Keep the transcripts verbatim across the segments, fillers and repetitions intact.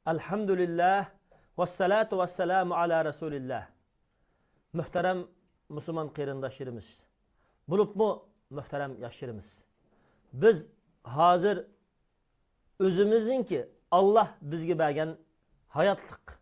ئەلھەمدۇلىللاھ، ۋەسسالاتۇ ۋەسسالامۇ ئالا رەسۇلىللاھ. مۆھتەرەم مۇسۇلمان قېرىنداشلىرىمىز، بولۇپمۇ مۆھتەرەم ياشلىرىمىز، بىز ھازىر ئۆزىمىزنىڭكى، ئاللاھ بىزگە بەرگەن ھاياتلىق،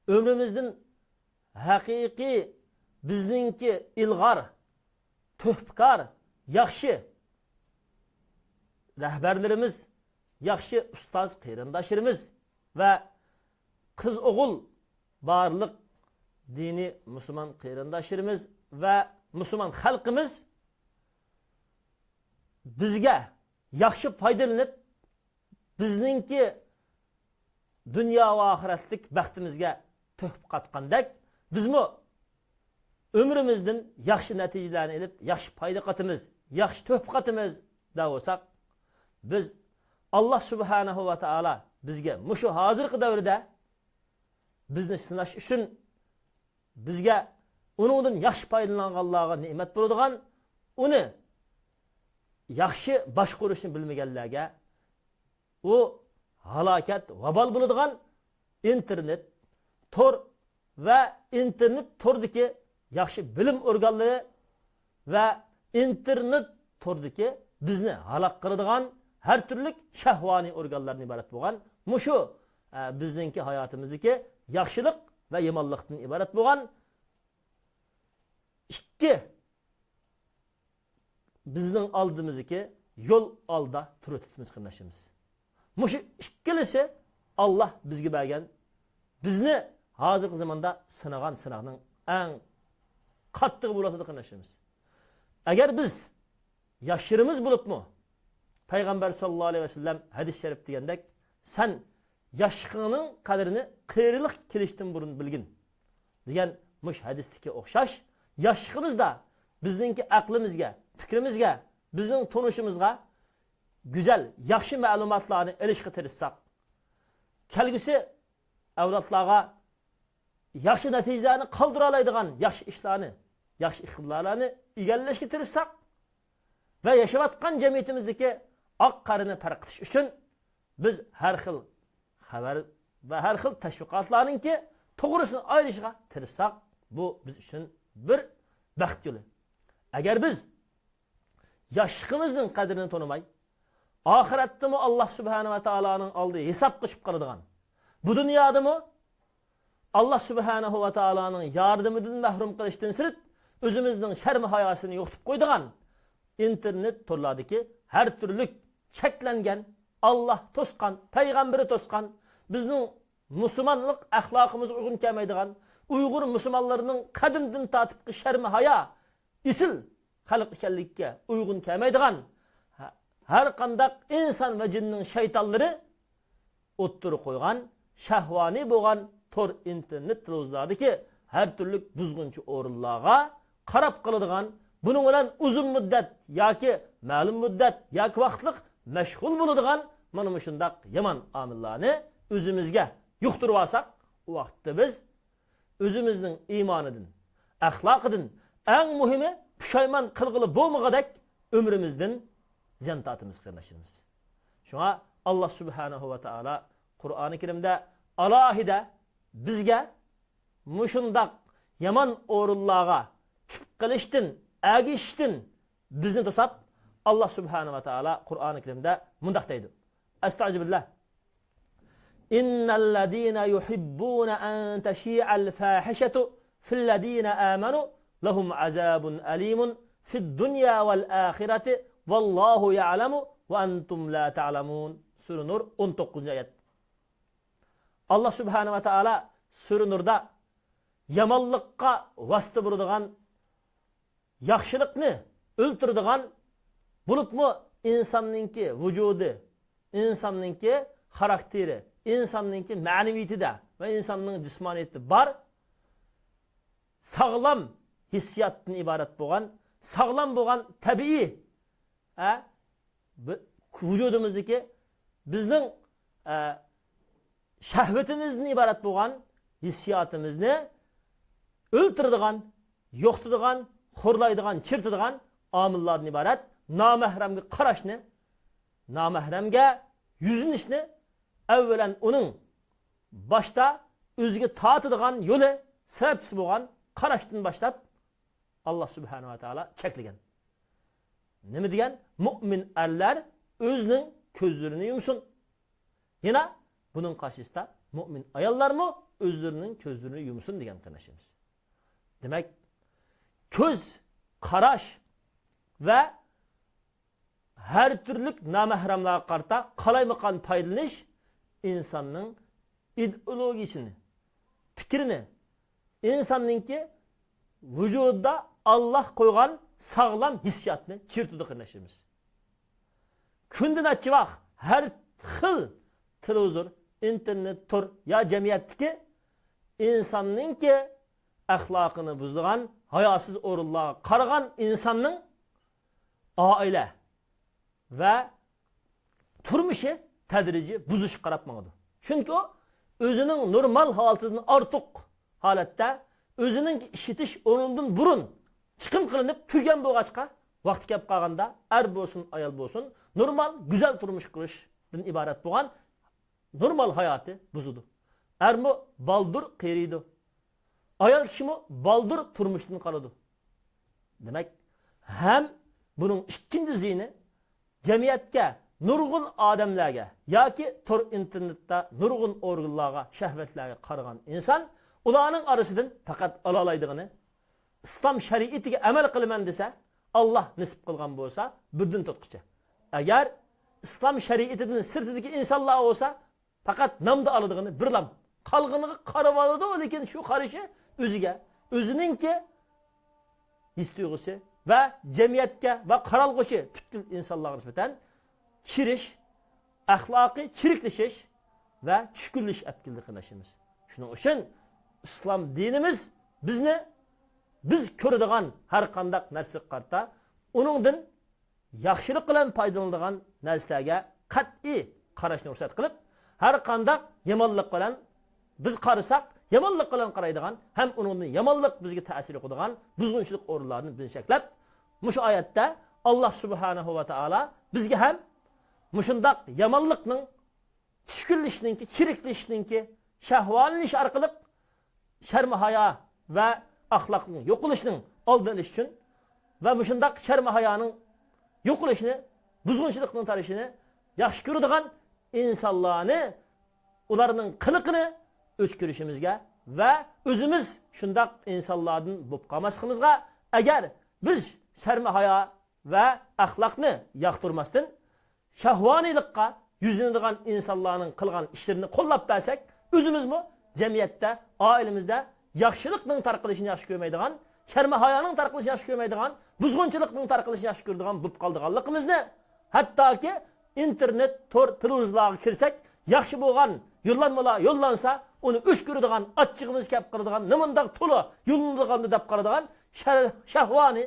ئۆمرىمىزدىن ھەقىقىي بىزنىڭكى ئىلغار، تۆھپىكار، ياخشى رەھبەرلىرىمىز، ياخشى ئۇستاز قېرىنداشلىرىمىز ۋە قىز-ئوغۇل، بارلىق دىنىي مۇسۇلمان قېرىنداشلىرىمىز ۋە مۇسۇلمان خەلقىمىز بىزگە ياخشى پايدىلىنىپ، بىزنىڭكى دۇنيا ۋە ئاخىرەتلىك بەختىمىزگە تۆھپە قاتقاندەك، بىزمۇ ئۆمرىمىزدىن ياخشى نەتىجىلەرنى ئېلىپ، ياخشى پايدا قاتىمىز، ياخشى تۆھپە قاتىمىز دەپ بولساق، بىز، ئاللاھ سۇبھانەھۇ ۋە تائالا بىزگە مۇشۇ ھازىرقى دەۋردە بىزنى سىناش ئۈچۈن بىزگە ئۇنىڭدىن ياخشى پايدىلانغانلارغا نېمەت بولىدىغان، ئۇنى ياخشى باشقۇرۇشنى بىلمىگەنلەرگە ئۇ ھالاكەت، ۋابال بولىدىغان ئىنتېرنېت تور ۋە ئىنتېرنېت توردىكى ياخشى بىلىم ئورگانلىرى ۋە ئىنتېرنېت توردىكى بىزنى ھالاك قىلىدىغان ھەر تۈرلۈك شەھۋانىي ئورگانلاردىن ئىبارەت بولغان مۇشۇ، ئە، بىزنىڭكى ھاياتىمىزدىكى ياخشىلىق ۋە يامانلىقتىن ئىبارەت بولغان ئىككى بىزنىڭ ئالدىمىزدىكى يول ئالدا تۇرۇۋېتىپتىمىز، قېرىنداشلىرىمىز. مۇشۇ ئىككىلىسى ئاللاھ بىزگە بەرگەن، بىزنى ھازىرقى زاماندا سىنىغان سىناقنىڭ ئەڭ قاتتىقى بولۇۋاتىدۇ، قېرىنداشلىرىمىز. ئەگەر بىز ياشلىرىمىز بولۇپمۇ، پەيغەمبەر ساللاللاھۇ ئەلەيھى ۋەسەللەم ھەدىس شەرىپتە دېگەندەك، سەن ياشلىقىڭنىڭ قەدرىنى قېرىلىق كېلىشتىن بۇرۇن بىلگىن، دېگەن مۇشۇ ھەدىستىكى ئوخشاش، ياشلىقىمىزدا بىزنىڭكى ئەقلىمىزگە، پىكرىمىزگە، بىزنىڭ تونۇشىمىزغا گۈزەل، ياخشى مەلۇماتلارنى ئېلىشقا تىرىشساق، كەلگۈسى ئەۋلادلارغا ياخشى نەتىجىلەرنى قالدۇرالايدىغان ياخشى ئىشلارنى، ياخشى ئىقتىدارلارنى ئىگىلەشكە تىرىشساق ۋە ياشاۋاتقان جەمئىيىتىمىزدىكى ئاق قارىنى پەرق قىلىش ئۈچۈن بىز ھەر خىل خەۋەر ۋە ھەر خىل تەشۋىقاتلارنىڭكى توغرىسىنى ئايرىشىغا تىرىشساق، بۇ بىز ئۈچۈن بىر بەخت يولى. ئەگەر بىز ياشلىقىمىزنىڭ قەدرىنى تونۇماي، ئاخىرەتتىمۇ ئاللاھ سۇبھانەھۇ ۋە تائالانىڭ ئالدىدا ھېسابقا چۈشۈپ قالىدىغان، بۇ دۇنيادىمۇ ئاللاھ سۇبھانەھۇ ۋە تائالانىڭ ياردىمىدىن مەھرۇم قىلىشتىن سىرت، ئۆزىمىزنىڭ شەرم-ھاياسىنى يوقىتىپ قويىدىغان ئىنتېرنېت تورلاردىكى ھەر تۈرلۈك چەكلەنگەن، ئاللاھ توسقان، پەيغەمبىرى توسقان، بىزنىڭ مۇسۇلمانلىق ئەخلاقىمىزغا ئۇيغۇن كەلمەيدىغان، ئۇيغۇر مۇسۇلمانلىرىنىڭ قەدىمدىن تارتىپقى شەرم-ھايا، ئېسىل خەلق ئىكەنلىككە ئۇيغۇن كەلمەيدىغان، ھە-، ھەر قانداق ئىنسان ۋە جىننىڭ شەيتانلىرى ئوتتۇرىغا قويغان شەھۋانىي بولغان تور، ئىنتېرنېت، تېلېۋىزورلاردىكى ھەر تۈرلۈك بۇزغۇنچى ئورۇنلارغا قاراپ قالىدىغان، بۇنىڭ بىلەن ئۇزۇن مۇددەت ياكى مەلۇم مۇددەت ياكى ۋاقىتلىق مەشغۇل بولىدىغان مانا مۇشۇنداق يامان ئامىللارنى ئۆزىمىزگە يۇقتۇرۇۋالساق، ئۇ ۋاقىتتا بىز ئۆزىمىزنىڭ ئىمانىدىن، ئەخلاقىدىن، ئەڭ مۇھىمى پۇشايمان قىلغىلى بولمىغۇدەك ئۆمرىمىزدىن زىيان تارتىمىز، قېرىنداشلىرىمىز. شۇڭا ئاللاھ سۇبھانەھۇ ۋە تائالا قۇرئانى كەرىمدە ئالاھىدە بىزگە مۇشۇنداق يامان ئورۇنلارغا چۈشۈپ قېلىشتىن، ئەگىشىشتىن بىزنى توساپ، ئاللاھ سۇبھانەھۇ ۋە تائالا قۇرئانى كەرىمدە مۇنداق دەيدۇ. ئەستەئۇزۇبىللاھ. ئىننەللەزىنە يۇھىببۇنە ئەن تەشىئەل فاھىشەتۇ فىللەزىنە ئامەنۇ لەھۇم ئازابۇن ئەلىمۇن فىددۇنيا ۋەل ئاخىرەتى ۋەللاھۇ يەئلەمۇ ۋە ئەنتۇم لا تەئلەمۇن. سۈرە نۇر، ئون توققۇزىنچى ئايەت. ئاللاھ سۇبھانەھۇ ۋە تائالا سۈرە نۇردا يامانلىققا ۋاسىتە بولىدىغان، ياخشىلىقنى ئۆلتۈرىدىغان، بولۇپمۇ ئىنساننىڭكى ۋۇجۇدى، ئىنساننىڭكى خاراكتېرى، ئىنساننىڭكى مەنىۋىيىتىدە ۋە ئىنساننىڭ جىسمانىيىتىدە بار ساغلام ھېسسىياتتىن ئىبارەت بولغان، ساغلام بولغان تەبىئىي، ئە، بى-، ۋۇجۇدىمىزدىكى بىزنىڭ، ئە، شەھۋىتىمىزدىن ئىبارەت بولغان ھېسسىياتىمىزنى ئۆلتۈرىدىغان، يوقىتىدىغان، خورلايدىغان، چىرىتىدىغان ئامىللاردىن ئىبارەت نامەھرەمگە قاراشنى، نامەھرەمگە يۈزلىنىشنى ئەۋۋەلەن ئۇنىڭ باشتا ئۆزىگە تارتىدىغان يولى، سەۋەبچىسى بولغان قاراشتىن باشلاپ، ئاللا سۇبھانەھۇ ۋە تائالا چەكلىگەن. نېمە دېگەن؟ مۇئمىن ئەرلەر ئۆزىنىڭ كۆزلىرىنى يۇمسۇن. يەنە بۇنىڭ قارشىسىدا مۇئمىن ئاياللارمۇ ئۆزلىرىنىڭ كۆزلىرىنى يۇمسۇن دېگەن، قېرىنداشلىرىمىز. دېمەك، كۆز قاراش ۋە ھەر تۈرلۈك نامەھرەملەرگە قارىتا قالايمىقان پايدىلىنىش ئىنساننىڭ ئىدېئولوگىيىسىنى، پىكرىنى، ئىنساننىڭكى ۋۇجۇدىدا ئاللا قويغان ساغلام ھېسسىياتنى چىرىتىدۇ، قېرىنداشلىرىمىز. كۈندە نەچچە ۋاق ھەر خىل تېلېۋىزور، ئىنتېرنېت، تور يا جەمئىيەتتىكى ئىنساننىڭكى ئەخلاقىنى بۇزىدىغان، ھاياسىز ئورۇنلارغا قارىغان ئىنساننىڭ ئائىلە ۋە تۇرمۇشى تەدرىجىي بۇزۇشقا قاراپ ماڭىدۇ. چۈنكى ئۇ ئۆزىنىڭ نورمال ھالىتىدىن ئارتۇق ھالەتتە، ئۆزىنىڭ ئىشلىتىش ئورنىدىن بۇرۇن چىقىم قىلىنىپ تۈگەن بولغاچقا، ۋاقتى كەپ قالغاندا ئەر بولسۇن، ئايال بولسۇن، نورمال، گۈزەل تۇرمۇش قۇرۇشتىن ئىبارەت بولغان نورمال ھاياتى بۇزىدۇ. ئەرمۇ بالدۇر قېرىيدۇ. ئايال كىشىمۇ بالدۇر تۇرمۇشتىن قالىدۇ. دېمەك، ھەم بۇنىڭ ئىككىنچى زىيىنى، جەمئىيەتكە، نۇرغۇن ئادەملەرگە ياكى تور ئىنتېرنېتتا نۇرغۇن ئورگانلارغا، شەھۋەتلەرگە قارىغان ئىنسان، ئۇلارنىڭ ئارىسىدىن پەقەت ئالالايدىغىنى، ئىسلام شەرىئىتىگە ئەمەل قىلىمەن دېسە، ئاللا نېسىپ قىلغان بولسا، بىردىن تۇتقۇچە. ئەگەر ئىسلام شەرىئىتىدىن سىرتىدىكى ئىنسانلار بولسا، پەقەت نامدا ئالىدىغىنى بىرلام. قالغىنىغا قارىۋالىدۇ، لېكىن شۇ قارىشى ئۆزىگە، ئۆزىنىڭكى ھېس تۇيغۇسى ۋە جەمئىيەتكە ۋە قارالغۇسى پۈتكۈل ئىنسانلارغا نىسبەتەن چىرىش، ئەخلاقىي چىرىكلىشىش ۋە چۈشكۈنلىشىش ئەپ كەلدى، قېرىنداشلىرىمىز. شۇنىڭ ئۈچۈن ئىسلام دىنىمىز بىزنى، بىز كۆرىدىغان ھەر قانداق نەرسىگە قارىتا ئۇنىڭدىن ياخشىلىق بىلەن پايدىلىنىدىغان نەرسىلەرگە قەتئىي قاراشنى رۇخسەت قىلىپ، ھەر قانداق يامانلىق بىلەن بىز قارىساق، يامانلىق بىلەن قارايدىغان ھەم ئۇنىڭدىن يامانلىق بىزگە تەسىر قىلىدىغان بۇزغۇنچىلىق ئورۇنلاردىن بىزنى چەكلەپ، مۇشۇ ئايەتتە ئاللا سۇبھانەھۇ ۋە تائالا بىزگە ھەم مۇشۇنداق يامانلىقنىڭ، چۈشكۈنلىشىشنىڭكى، چىرىكلىشىشنىڭكى، شەھۋانىلىنىش ئارقىلىق شەرم-ھايا ۋە ئەخلاقنىڭ يوقىلىشىنىڭ ئالدىنى ئېلىش ئۈچۈن ۋە مۇشۇنداق شەرم-ھايانىڭ يوقىلىشىنى، بۇزغۇنچىلىقنىڭ تارىشىنى ياخشى كۆرىدىغان ئىنسانلارنى، ئۇلارنىڭ قىلىقىنى ئۆچ كۆرۈشىمىزگە ۋە ئۆزىمىز شۇنداق ئىنسانلاردىن بولۇپ قالماسلىقىمىزغا، ئەگەر بىز شەرم-ھايا ۋە ئەخلاقنى ياقتۇرماستىن، شەھۋانىيلىققا يۈزلىنىدىغان ئىنسانلارنىڭ قىلغان ئىشلىرىنى قوللاپ بەرسەك، ئۆزىمىزمۇ جەمئىيەتتە، ئائىلىمىزدە ياخشىلىقنىڭ تارقىلىشىنى ياخشى كۆرمەيدىغان، شەرم-ھايانىڭ تارقىلىشىنى ياخشى كۆرمەيدىغان، بۇزغۇنچىلىقنىڭ تارقىلىشىنى ياخشى كۆرىدىغان بولۇپ قالىدىغانلىقىمىزنى، ھەتتاكى ئىنتېرنېت، تور، تېلېۋىزورلارغا كىرسەك، ياخشى بولغان يوللانمىلار يوللانسا، ئۇنى ئۆچ كۆرىدىغان، ئاچچىقىمىز كەپ قالىدىغان، نېمانداق تولا يوللىنىدىغاندۇ دەپ قالىدىغان شەر-، شەھۋانىي،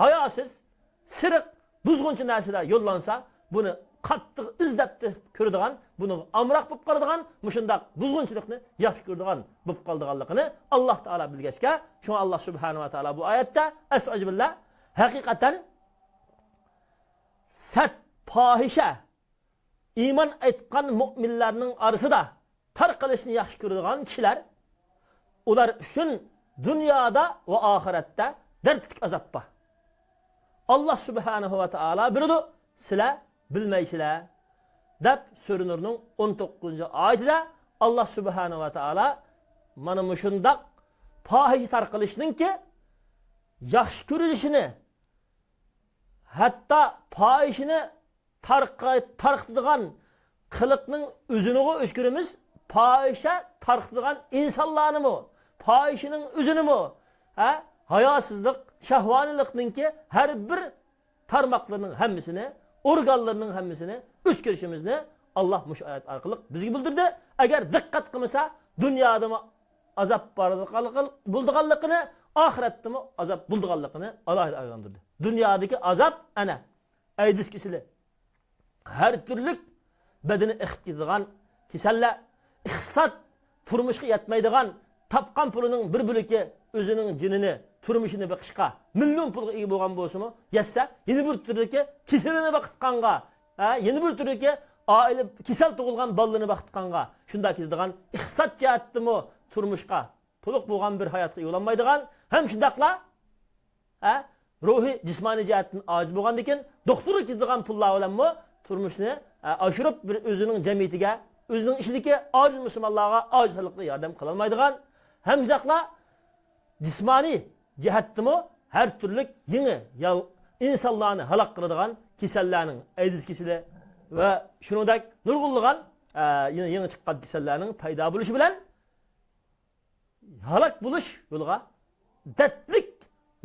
ھاياسىز، سېرىق، بۇزغۇنچى نەرسىلەر يوللانسا، بۇنى قاتتىق ئىزدەپ كۆرىدىغان، بۇنىڭغا ئامراق بولۇپ قالىدىغان، مۇشۇنداق بۇزغۇنچىلىقنى ياخشى كۆرىدىغان بولۇپ قالىدىغانلىقىنى ئاللا تائالا بىلگەچكە، شۇڭا ئاللا سۇبھانەھۇ ۋە تائالا بۇ ئايەتتە، ئەستەئۇزۇبىللا، ھەقىقەتەن سەت پاھىشە ئىمان ئېيتقان مۆمىنلەرنىڭ ئارىسىدا تارقىلىشنى ياخشى كۆرىدىغان كىشىلەر، ئۇلار ئۈچۈن دۇنيادا ۋە ئاخىرەتتە دەردلىك ئازاب بار. ئاللا سۇبھانەھۇ ۋە تائالا بىلىدۇ، سىلەر بىلمەيسىلەر، دەپ سۈرە نۇرنىڭ ئون توققۇزىنچى ئايىتىدە ئاللا سۇبھانەھۇ ۋە تائالا مانا مۇشۇنداق پاھىشە تارقىلىشنىڭكى ياخشى كۆرۈلۈشىنى، ھەتتا پاھىشىنى تارقا-، تارقىتىدىغان قىلىقنىڭ ئۆزىنىغۇ ئۆچ كۆرىمىز، پاھىشە تارقىتىدىغان ئىنسانلارنىمۇ، پاھىشىنىڭ ئۆزىنىمۇ، ھە، ھاياسىزلىق، شەھۋانىيلىقنىڭكى ھەر بىر تارماقلىرىنىڭ ھەممىسىنى، ئورگانلىرىنىڭ ھەممىسىنى ئۆچ كۆرۈشىمىزنى ئاللا مۇشۇ ئايەت ئارقىلىق بىزگە بىلدۈردى. ئەگەر دىققەت قىلمىسا، دۇنيادىمۇ ئازاب بار-، بولىدىغانلىقىنى، ئاخىرەتتىمۇ ئازاب بولىدىغانلىقىنى ئالاھىدە ئاياندۇردى. دۇنيادىكى ئازاب ئەنە ئەيدىز كېسىلى، ھەر تۈرلۈك بەدىنى ئېقىپ كېتىدىغان كېسەللەر، ئىقتىساد، تۇرمۇشقا يەتمەيدىغان، تاپقان پۇلىنىڭ بىر بۆلىكى ئۆزىنىڭ جېنىنى، تۇرمۇشىنى بېقىشقا مىليون پۇلغا ئىگە بولغان بولسىمۇ، يەتسە، يەنە بىر تۈردىكى كېسىلىنى بېقىتقانغا، ھە، يەنە بىر تۈردىكى ئائىلە كېسەل تۇغۇلغان بالىلىرىنى بېقىدىغانغا، شۇنداق كېتىدىغان، ئىقتىساد جەھەتتىمۇ تۇرمۇشقا تولۇق بولغان بىر ھاياتقا ئىگە بولالمايدىغان، ھەم شۇنداقلا، ھە، روھىي، جىسمانىي جەھەتتىن ئاجىز بولغاندىكىن، دوختۇرغا كېتىدىغان پۇللار بىلەنمۇ تۇرمۇشنى، ئە، ئاشۇرۇپ، بىر ئۆزىنىڭ جەمئىيىتىگە، ئۆزىنىڭ ئىچىدىكى ئاجىز مۇسۇلمانلارغا ئاجىز خەلققە ياردەم قىلالمايدىغان، ھەم شۇنداقلا جىسمانىي جەھەتتىمۇ ھەر تۈرلۈك يېڭى يال-، ئىنسانلارنى ھالاك قىلىدىغان كېسەللەرنىڭ، ئەيدىز كېسىلى ۋە شۇنىڭدەك نۇرغۇنلىغان، ئە، يېڭى، يېڭى چىققان كېسەللەرنىڭ پەيدا بولۇشى بىلەن ھالاك بولۇش يولىغا دەردلىك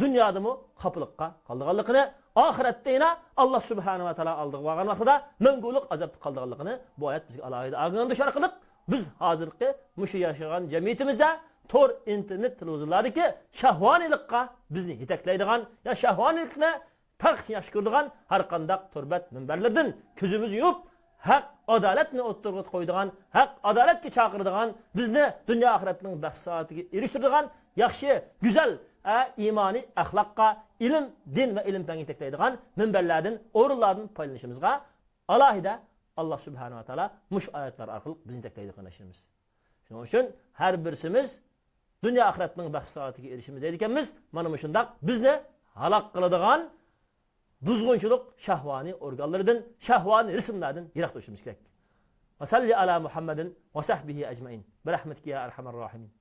دۇنيادىمۇ خاپىلىققا قالىدىغانلىقىنى، ئاخىرەتتە يەنە ئاللا سۇبھانەھۇ ۋە تائالا ئالدىغا بارغان ۋاقتىدا مەڭگۈلۈك ئازابتا قالىدىغانلىقىنى بۇ ئايەت بىزگە ئالاھىدە ئاگاھلاندۇرۇش ئارقىلىق، بىز ھازىرقى مۇشۇ ياشىغان جەمئىيىتىمىزدە تور، ئىنتېرنېت، تېلېۋىزورلاردىكى شەھۋانىيلىققا بىزنى يېتەكلەيدىغان يا شەھۋانىيلىقنى تارقىتىشنى ياخشى كۆرىدىغان ھەر قانداق تور بەت مۇنبەرلىرىدىن كۆزىمىزنى يۇمۇپ، ھەق، ئادالەتنى ئوتتۇرىغا قويىدىغان، ھەق، ئادالەتكە چاقىرىدىغان، بىزنى دۇنيا ئاخىرەتنىڭ بەخت سائادىتىگە ئېرىشتۈرىدىغان ياخشى، گۈزەل، ئە، ئىمانىي ئەخلاققا، ئىلىم، دىن ۋە ئىلىم پەنگە يېتەكلەيدىغان مۇنبەرلەردىن، ئورۇنلاردىن پايدىلىنىشىمىزغا ئالاھىدە ئاللا سۇبھانەھۇ ۋە تائالا مۇشۇ ئايەتلەر ئارقىلىق بىزنى يېتەكلەيدۇ، قېرىنداشلىرىمىز. شۇنىڭ ئۈچۈن ھەر بىرسىمىز دۇنيا ئاخىرەتنىڭ بەخت سائادىتىگە ئېرىشىمىز دەيدىكەنمىز، مانا مۇشۇنداق بىزنى ھالاك قىلىدىغان بۇزغۇنچىلىق شەھۋانىي ئورگانلىرىدىن، شەھۋانىي رىسىملاردىن يىراق تۇرۇشىمىز كېرەك. ۋەسەللى ئالا مۇھەممەدىن ۋەسەھبىھى ئەجمەئىن. بىرەھمەتىكە يا ئەرھەمەر راھىمىن.